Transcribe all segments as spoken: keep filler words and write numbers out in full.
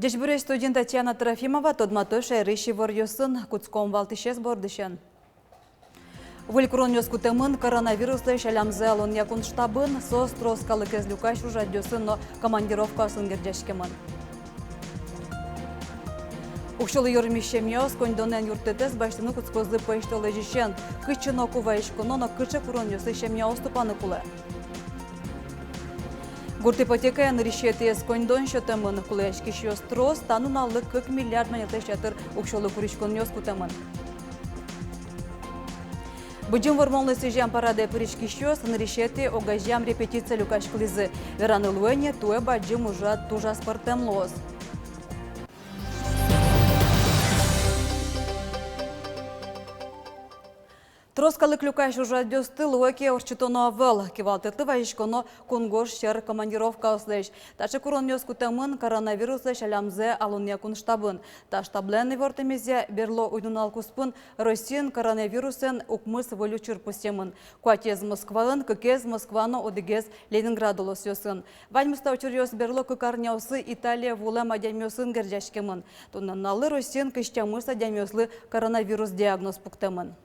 Ӟечбуресь! Студиын Татьяна Трофимова. Тодматӥсько шаерысь иворъёсын. Кутском валтӥсез бордысен. Выль куронъёс кутэмын коронавируслэсь алямзэ алонъя кунштабын. Соос трос калыкез люкась ужрадъёсын но командировкаосын герӟаськемын. Уксёлы ёрмись семьяос коньдонэн юрттэтэз басьтыны кутскозы пӧсьтолэзьысен. Кытчы но ку вазиськоно но кыӵе куронъёслы семьяос тупаны кулэ? Гурт ипотекая нырысетӥез коньдон сётэмын. Кулэяськисьёс трос. Та нуналлы кык миллиард манетлэсь ятыр уксёлы куриськонъёс кутэмын. Быдӟым Вормонлы сӥзем парадэ пыриськисьёс нырысетӥ огазеям репетицие люкаськылӥзы. Вераны луэ ни, туэ бадӟым ужрад туж аспӧртэм луоз. Трос калык люкась ужрадъёсты, луэ ке, ортчытоно ӧвӧл. Кивалтэтлы вазиськоно кунгож сьӧр командировкаослэсь. Таӵе куронъёс кутэмын коронавируслэсь алямзэ алонъя кунштабын. Та штаблэн ивортэмезъя, берло уй-нунал куспын Россиын коронавирусэн укмыс выль учыр пусъемын. Куатез Москваын, кыкез Москва но одӥгез Ленинград улосъёсын. Ваньмыз та учыръёс берло кык арняосы Италие вуэм адямиосын герӟаськемын. Туннэ нуналлы Россиын кызь тямыс адямиослы коронавирус диагноз пуктэмын.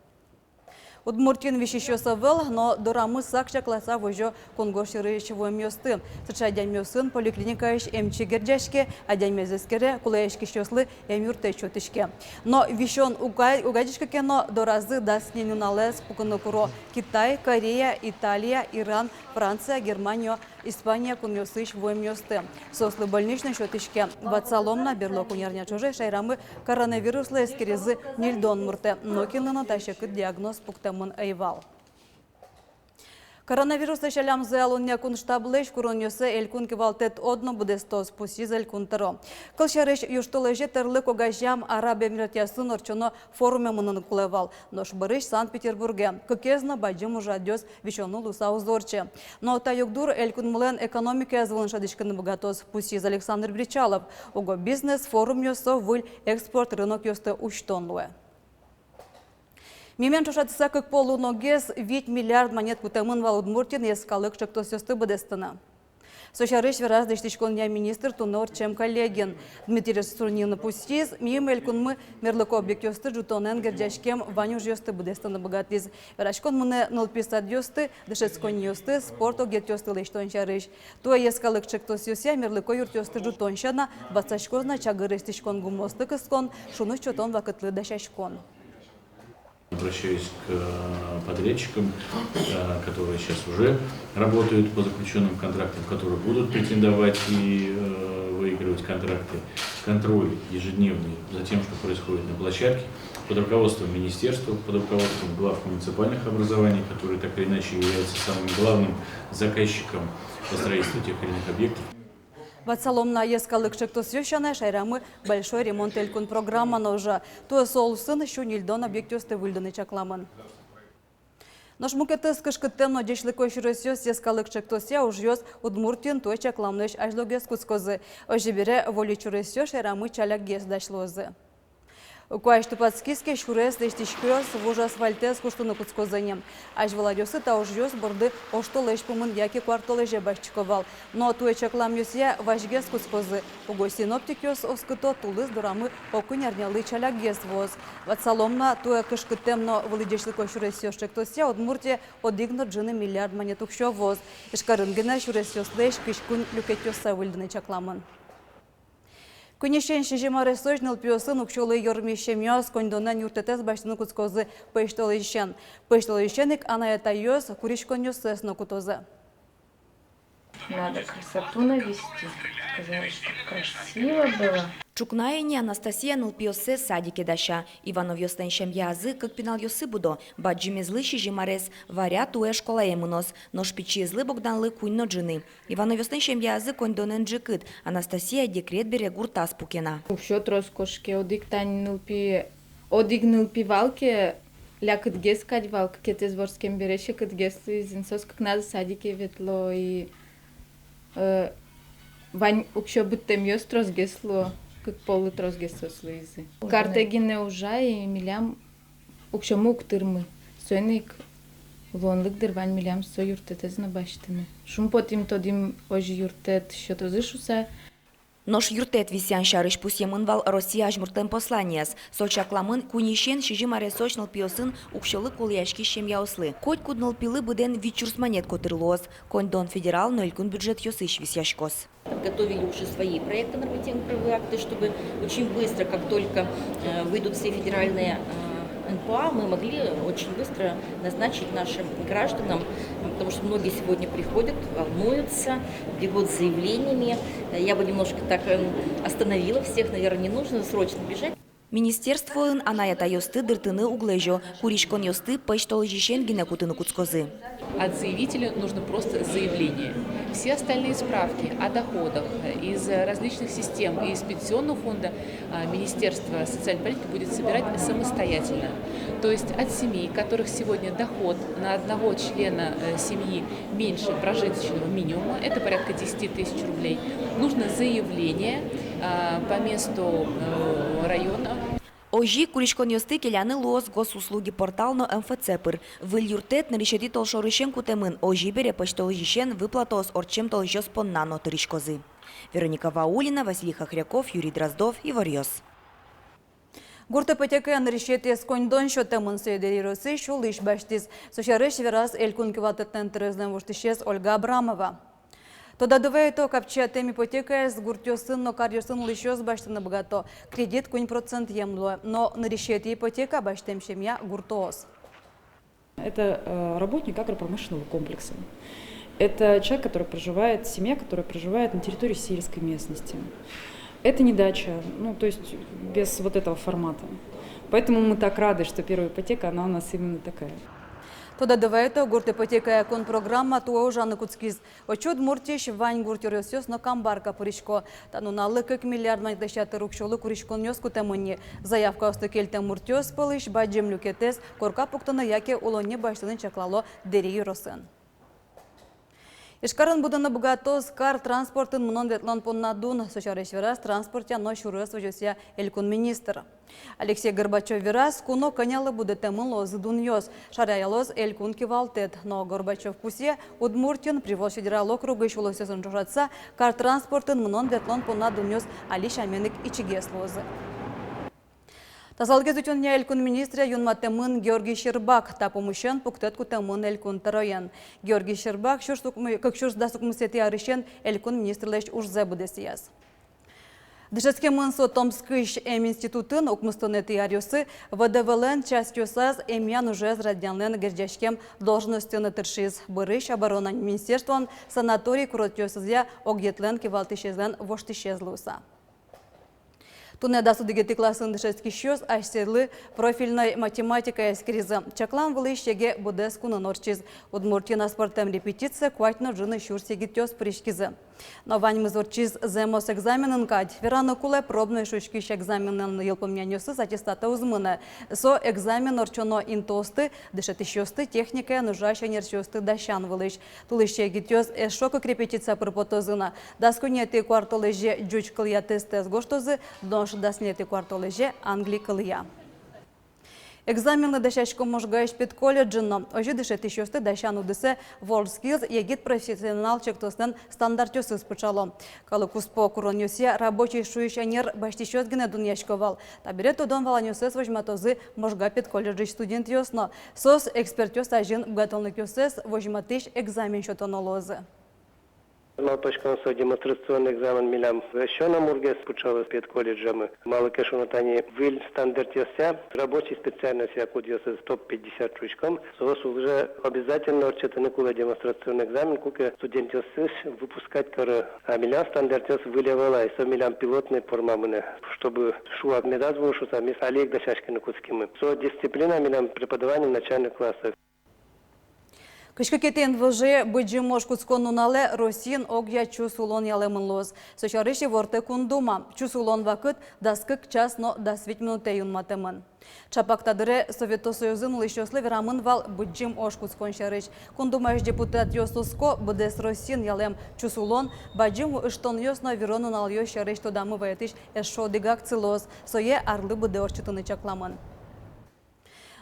Удмуртиын висисьёс ӧвӧл, но дорамы сак чакласа возё кунгож сьӧрысь вуэмъёсты. Сыӵе адямиосын поликлиникаысь эмчи герӟаське, адямиез эскере, кулэяськисьёслы эмъюрттэт сётӥське. Но висён уг-, уг адӟиськы ке но, доразы дас ньыль нуналэз пукыны куро Китай, Корея, Италия, Иран, Франция, Германия, Испания кунъёсысь вуэмъёсты. Соослы больничный сётӥське. Ватсалом на, берло куинь арня ӵоже шаерамы коронавируслы эскеризы ньыльдон муртэ. Нокинлы но та секыт диагноз пуктэмын ӧй вал. Коронавируслэсь алямзэ алонъя кунштаблэсь куронъёссэ элькун кивалтэт одно быдэстоз, пусйиз Элькун тӧро. Кылсярысь, южтолэзе тӧрлык огазеям Араб Эмиратъёсын ортчоно форуме мыныны кулэ вал, нош бӧрысь Санкт-Петербурге. Кыкез но бадӟым ужрадъёс висёнлы луыса уз ортче. Но та югдур элькунмылэн экономикаез вылын шӧдӥськыны быгатоз, пусйиз Александр Бречалов. Уго бизнес-форумъёс со выль экспорт рынокъёсты усьтон луэ. Мимен ӵошатыса, кык пол уногес вить миллиард манет кутэмын вал Удмуртиын йӧскалык ӵектосъёсты быдэстыны. Со сярысь вераз лэсьтӥськонъя министр туннэ ортчем коллегиын. Дмитрий Сурнин пусйиз, миым элькунмы мерлыко объектъёсты ӝутонэн герӟаськем вань ужъёсты быдэстыны быгатӥз. Вераськон мынэ нылпи садъёсты, дышетсконниосты, спорт объектъёсты лэсьтон сярысь. Туэ йӧскалык ӵектосъёсъя мерлыко юртъёсты ӝутон сяна, ватсаськоз на чагыр эстӥськон гумыосты кыскон, шуныт сётон вакытлы дасяськон. Обращаюсь к, э, подрядчикам, э, которые сейчас уже работают по заключённым контрактам, которые будут претендовать и, э, выигрывать контракты. Контроль ежедневный за тем, что происходит на площадке, под руководством министерства, под руководством глав муниципальных образований, которые так или иначе являются самым главным заказчиком по строительству тех или иных объектов. Ватсалом на, йӧскалык ӵектосъёс сяна шаерамы «Большой ремонт» элькун программа но ужа. Туэ со улсын сю ньыльдон объектъёсты выльдыны чакламын. Нош мукетыз кышкыттэм но ӟечлыко сюресъёс йӧскалык ӵектосъя ужъёс Удмуртиын туэ чакламлэсь азьлогес кутскозы. Озьы бере, вольыт сюресъёс шаерамы ӵалякгес дась луозы. Куазь тупатскиз ке, сюрес лэсьтӥськиз, вуж асфальтэз куштыны кутскозы ни. Азьвыл аръёсы та ужъёс борды оштолэзь пумын яке куартолэзе басьтӥсько вал. Но туэ чакламъёсъя вазьгес кутскозы. Уго синоптикъёс оскыто, тулыс дорамы ог-куинь арнялы ӵалякгес вуоз. Ватсалом на, туэ кышкыттэм но вылӥ ӟечлыко сюресъёс ӵектосъя Удмуртие одӥг но ӝыны миллиард манет уксё вуоз. Ижкарын гинэ сюресъёслэсь кызь куинь люкетъёссэ выльдыны чакламын. Куиньысен сизьым аресозь нылпиосын уксёлы ёрмись семьяос коньдонэн юрттэтэз басьтыны кутскозы пӧсьтолэзьысен. Пӧсьтолэзьысен ик анай-атайёс куриськонъёссэс но кутозы. Надо красоту навести, сказали, чтоб красиво было. Ӵукна ини Анастасия нылпиоссэ садике дася. Ивановъёслэн семьязы кык пиналъёсы будо, бадӟымезлы сизьым арес, Варя туэ школае мыноз, нош пичиезлы Богданлы куинь но ӝыны. Ивановъёслэн семьязы коньдонэн ӝикыт, Анастасия декрет бере гуртаз пуке на. Уксё трос кошке, одӥг тань нылпи, одӥг нылпи вал ке, лякытгес кадь вал, кыкетӥез вордскем бере секытгес луиз ини, соос кыкназы садике ветло, и, э, вань уксё быдтэмъёс тросгес луо, кык поллы тросгес соос луизы. Картэ гинэ ужа, и милям уксёмы уг тырмы. Соин ик луонлык, дыр, вань милям со юрттэтэз но басьтыны. Шумпотӥм, тодӥм, озьы юрттэт сётозы шуса. Нош юрттэт висъян сярысь пусъемын вал Россия азьмуртлэн посланиез. Со чакламын куиньысен сизьым аресозь нылпиосын уксёлы кулэяськись семьяослы. Котькуд нылпилы быдэн вить сюрс манет котыр луоз. Коньдон федерал но элькун бюджетъёсысь висъяськоз. Подготовили уже свои проекты, нормативно-правовые акты, чтобы очень быстро, как только, э, выйдут все федеральные, э, НПА, мы могли очень быстро назначить нашим гражданам, потому что многие сегодня приходят, волнуются, бегут с заявлениями. Э, я бы немножко так, эм, остановила всех, наверное, не нужно срочно бежать. Министерствоын анай-атайёсты дыртыны уг лэзё, куриськонъёсты пӧсьтолэзьысен гинэ кутыны кутскозы. От заявителя нужно просто заявление. Все остальные справки о доходах из различных систем и из пенсионного фонда, а, Министерство социальной политики будет собирать самостоятельно. То есть от семей, у которых сегодня доход на одного члена, э, семьи меньше прожиточного минимума, это порядка десяти тысяч рублей, нужно заявление, а, по месту, э, района. Озьы ик куриськонъёсты келяны луоз Госуслуги портал но МФЦ пыр. Выль юрттэт нырысетӥ толшорысен кутэмын, озьы бере пӧсьтолэзьысен выплатаос ортчем толэзьёс понна но тыриськозы. Вероника Ваулина, Василий Хохряков, Юрий Дроздов, «Иворъёс». Гурт ипотекая нырысетӥез коньдон сётэмын, сое Дэри ёросысь улӥсь басьтӥз. Со сярысь вераз элькун кивалтэтлэн тӧроезлэн воштӥсез Ольга Абрамова. Тодады вайытом, капчиятэм ипотекаез гуртъёсын но каръёсын улӥсьёс басьтыны быгато. Кредит куинь процентъем луэ, но нырысетӥ ипотека басьтэм семья гуртоос. Это, э, работник агропромышленного комплекса. Это человек, который проживает, семья, которая проживает на территории сельской местности. Это не дача, ну, то есть без вот этого формата. Поэтому мы так рады, что первая ипотека, она у нас именно такая. Тодады вайытом, гурт ипотекая кун программа туэ ужаны кутскиз. Отчы Удмуртиысь вань гурт ёросъёс но Камбарка пырисько. Та нуналлы кык миллиард манетлэсь ятыр уксёлы куриськонъёс кутэмын ни. Заявкаосты кельтэм муртъёс пӧлысь бадӟым люкетэз корка пуктыны яке улонни басьтыны чаклало Дэри ёросын. Ижкарын будыны быгатоз кар транспортын мынон-ветлон понна дун. Со сярысь вераз транспортъя но сюрес возёсъя элькун министр. Алексей Горбачёв вераз, куно кӧнялы будэтэмын луозы дунъёс, шараялоз элькун кивалтэт. Но Горбачёв пусъе, Удмуртиын Приволжск федерал округысь улосъёсын ӵошатыса, кар транспортын мынон-ветлон понна дунъёс али сямен ик ичигес луозы. Тазалыкез утёнъя элькун министръя юнматэмын Георгий Щербак. Та пумысен пуктэт кутэмын элькун тӧроен. Георгий Щербак сюрс укмы-, кык сюрс дас укмысэтӥ арысен элькун министрлэсь ужзэ быдэсъяз. Дышетскемын со Томскысь эминститутын. Укмыстонэтӥ аръёсы ВДВ-лэн частьёсаз эмъян ужез радъянлэн герӟаськем должностьын тыршиз. Бӧрысь оборона министерствоын санаторий-курортъёсызъя огъетлэн кивалтӥсезлэн воштӥсез луыса. Туннэ дас одӥгетӥ классын дышетскисьёс асьсэлы профильной математика эскеризы. Чаклам вылысь ЕГЭ быдэс кунын ортчиз. Удмуртиын аспӧртэм репетицие куать но ӝыны сюрс егитъёс пыриськизы. Но ваньмыз ортчиз зэмос экзаменын кадь. Вераны кулэ, пробной шуиськись экзаменлэн йылпумъянъёсыз аттестатэ уз мынэ. Со экзамен ортчоно интыосты, дышетӥсьёсты, техникаен ужась ӧнерчиосты дасян вылысь. Тулысчи егитъёс эшшо кык репетиция пыр потозы на. Дас куинетӥ куартолэзе ӟуч кылъя тестэз гожтозы, нош дас ньылетӥ куартолэзе англи кылъя. Экзаменлы дасясько Можгаысь педколледжын но. Озьы дышетӥсьёсты дасян удысэ WorldSkills егит профессионал чектослэн стандартъёсыз пыӵало. Калык куспо куронъёсъя рабочий шуись ӧнер басьтӥсьёс гинэ дунъясько вал. Табере тодон-валанъёссэс возьматозы Можга педколледжысь студентъёс но. Соос экспертъёс азьын быгатонлыкъёссэс возьматӥсь экзамен сётоно луозы. Малпаськом, со демонстрационный экзамен милям эшшо но мургес пыӵалоз педколледжамы. Малы ке шуоно, тани выль стандартъёсъя, рабочий специальностья кудъёсыз топ пятьдесят шуиськом, соос уже обязательно ортчытыны кулэ демонстрационный экзамен, куке студентъёсыз выпускать каро. А милям стандартъёс выль ӧвӧл ай, со милям пилотный форма мынэ, чтобы шуак медаз вуы шуса, ми али ик дасяськыны кутскимы. Со дисциплина милям преподавание в начальных классах. Кызь кыкетӥ январе Быдӟым ож кутскон нуналэ Россиын огъя чус улон ялэмын луоз. Со сярысь ивортэ Кун Дума. Чус улон вакыт дас кык час но дас вить минутэ юнматэмын. Ӵапак та дыре Совето Союзын улӥсьёслы верамын вал Быдӟым ож кутскон сярысь. Кун Думаысь депутатъёс оско, быдэс Россиын ялэм чус улон, бадӟым ыштонъёс но вирон нуналъёс сярысь тодамы вайытӥсь эшшо одӥг акци луоз. Сое арлы быдэ ортчытыны чакламын.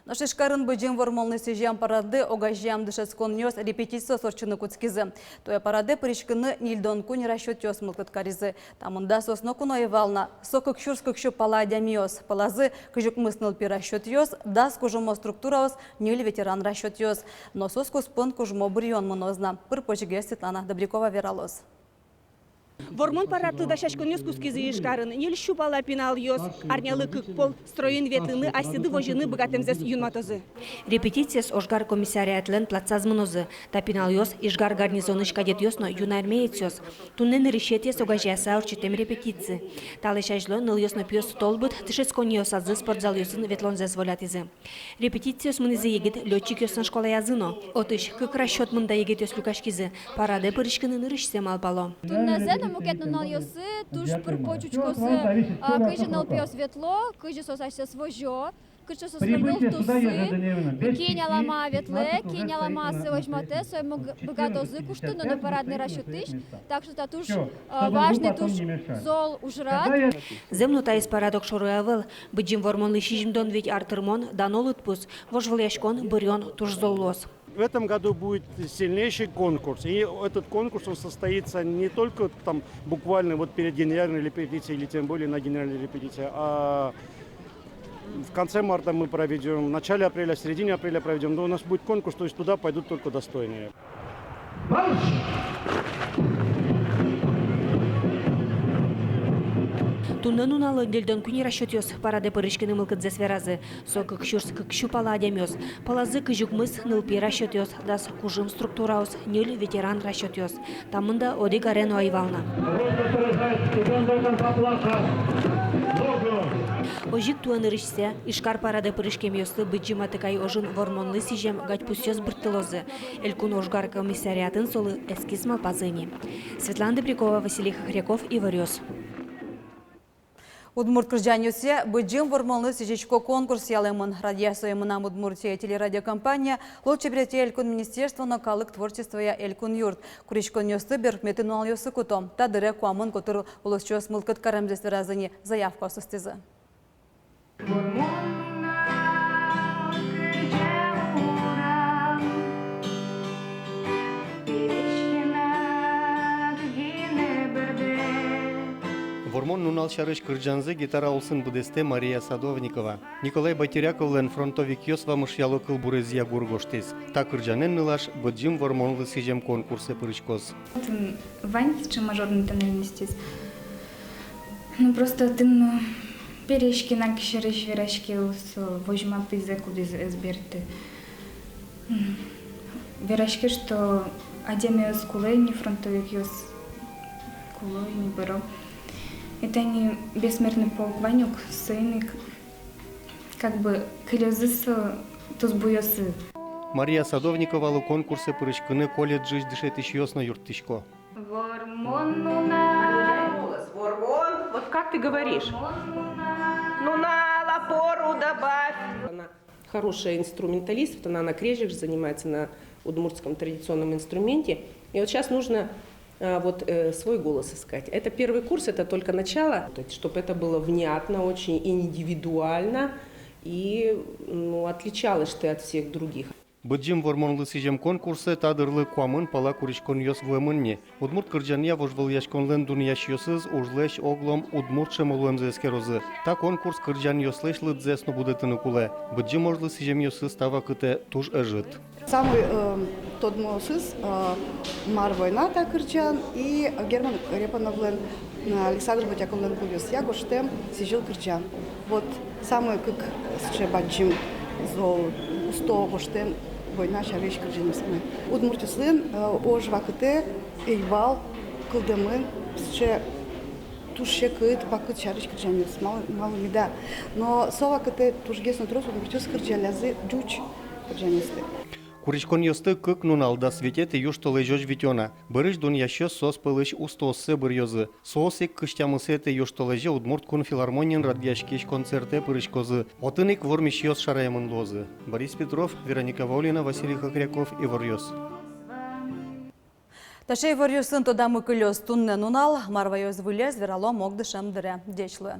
Нош Ижкарын Быдӟым Вормонлы сӥзем парадлы огазеям дышетсконъёс репетициос ортчыны кутскизы. Туэ парадэ пыриськыны ньыльдон куинь расчётъёс мылкыд каризы. Та мында соос ноку но ӧй вал на. Со кык сюрс кык сю пала адямиос. Пӧлазы кызь укмыс нылпи расчётъёс, дас кужмо структураос, ньыль ветеран расчётъёс. Но соос куспын кужмо быръён мыноз на. Пыр-почгес Светлана Добрякова вералоз. Вормон парадлы дасяськонъёс кутскизы Ижкарын. Ньыль сю пала пиналъёс арнялы кык пол строен ветлыны, асьсэды возьыны быгатэмзэс юнматозы. Репетициос Ожгар комиссариатлэн плацаз мынозы. Та пиналъёс — Ижкар гарнизонысь кадетъёс но юнармеецъёс. Туннэ нырысетӥез огазеяса ортчытэм репетици. Талэсь азьло нылъёс но пиос толбыт дышетсконниосазы спортзалъёсын ветлонзэс волятӥзы. Репетициос мынӥзы егит лётчикъёслэн школаязы но. Отысь кык расчёт мында егитъёс люкаськизы. Парадэ пыриськыны нырысьсэ малпало. Туннэзэ но мукет нуналъёсы туж пыр-поч учкозы, а, кызьы нылпиос ветло, кызьы соос асьсэс возё, кыӵе соос вылтуссы, кин алама ветлэ, кин алама ассэ возьматэ, сое мыг-, быгатозы куштыны но парадный расчётысь. Так что та туж, а, важный, туж зол ужрад. Зэм но, таиз парад огшоры ӧвӧл. Быдӟым Вормонлы сизьымдон вить ар тырмон — дано лыдпус. Вожвылъяськон, быръён туж зол луоз. В этом году будет сильнейший конкурс. И этот конкурс, он состоится не только там буквально вот перед генеральной репетицией или тем более на генеральной репетиции, а в конце марта мы проведём, в начале апреля, в середине апреля проведём. Но у нас будет конкурс, то есть туда пойдут только достойные. Марш! Туннэ нуналлы ньыльдон куинь расчётъёс парадэ пыриськыны мылкыдзэс веразы. Со кык сюрс кык сю пала адямиос. Пӧлазы кызь укмыс нылпи расчётъёс, дас кужым структураос, ньыль ветеран расчётъёс. Та мында одӥг аре но ӧй вал на. Озьы ик туэ нырысьсэ Ижкар парадэ пыриськемъёслы Быдӟым Атыкай ожын Вормонлы сӥзем гадьпусъёс бырттылозы. Элькун Ожгар комиссариатын солы эскиз малпазы ини. Светлана Добрякова, Василий Хохряков, «Иворъёс». Удмурт кырӟанъёсъя «Быдӟым Вормонлы сӥзисько» конкурс ялэмын. Радъя сое «Мынам Удмуртие» телерадиокомпания, лулчеберете элькун министерство но «Калык творчествоя» элькун юрт. Куриськонъёсты берпуметӥ нуналъёсы куто. Та дыре куамын котыр улосчиос мылкыд каремзэс веразы ини, заявкаос ыстӥзы. Вормон нунал сярысь кырӟанзэ гитара улсын быдэстэ Мария Садовникова. Николай Байтеряковлэн «Фронтовикъёс вамышъяло» кылбурезъя гур гожтӥз. Та кырӟанэн нылаш «Быдӟым Вормонлы сӥзем» конкурсэ пыриськоз. Отын вань сыӵе мажорный тональностез. Ну, просто отын, ну, переське на, кызьы сярысь вераське, со возьма пызэ, кудӥз ӧз берты. М, вераське, что адямиос кулэ ини, фронтовикъёс кулэ ини, быро. И тани «Бессмертный полк» вань ук, соин ик как бы кылёзы со тусбуёсы. Мария Садовниковалы конкурсэ пыриськыны колледжысь дышетӥсьёс но юрттӥсько. Вормон нунал. Вормон. Вот как ты говоришь? Вормон нунал. Нунал, опору добавь. Она хорошая инструменталист, вот она на крезик же занимается на удмуртском традиционном инструменте. И вот щас нужно, а, вот, э, свой голос искать. Это первый курс, это только начало. То есть, чтоб это было внятно, очень индивидуально и, ну, отличалась ты от всех других. «Быдӟым Вормонлы сӥзем» конкурсэ та дырлы куамын пала куриськонъёс вуэмын ни. Удмурт кырӟанъя вожвылъяськонлэн дунъясьёсыз ужлэсь оглом удмурт сямо луэмзэ эскерозы. Та конкурс кырӟанъёслэсь лыдзэс но будэтыны кулэ. «Быдӟым Вормонлы сӥземъёсыз та вакытэ туж ӧжыт. Самой, э, тодмоосыз, э, «Мар война» та кырӟан и Герман Репановлэн, э, Александр Бутяковлэн кылъёсъя гожтэм «Сӥзьыл» кырӟан. Вот самой кык сыӵе бадӟым, зол, усто гожтэм война сярысь кырӟанъёсмы. Удмуртъёслэн, э, ож вакытэ ӧй вал кылдэмын сыӵе туж секыт вакыт сярысь кырӟанъёс, мал-, малы меда. Но со вакытэ тужгес но трос удмуртъёс кырӟаллязы ӟуч кырӟанъёсты. Куриськонъёсты кык нунал, дас витетӥ южтолэзёзь витё на. Бӧрысь дунъясьёс соос пӧлысь устооссэ быръёзы. Соос ик кызь тямысэтӥ южтолэзе Удмурт кун филармониын радъяськись концертэ пыриськозы. Отын ик вормисьёс шараямын луозы. Борис Петров, Вероника Ваулина, Василий Хохряков, «Иворъёс». Таӵе иворъёсын тодамы кылёз туннэ нунал. Мар ваёз выльез, вералом огдышем дыре. Ӟеч луэ.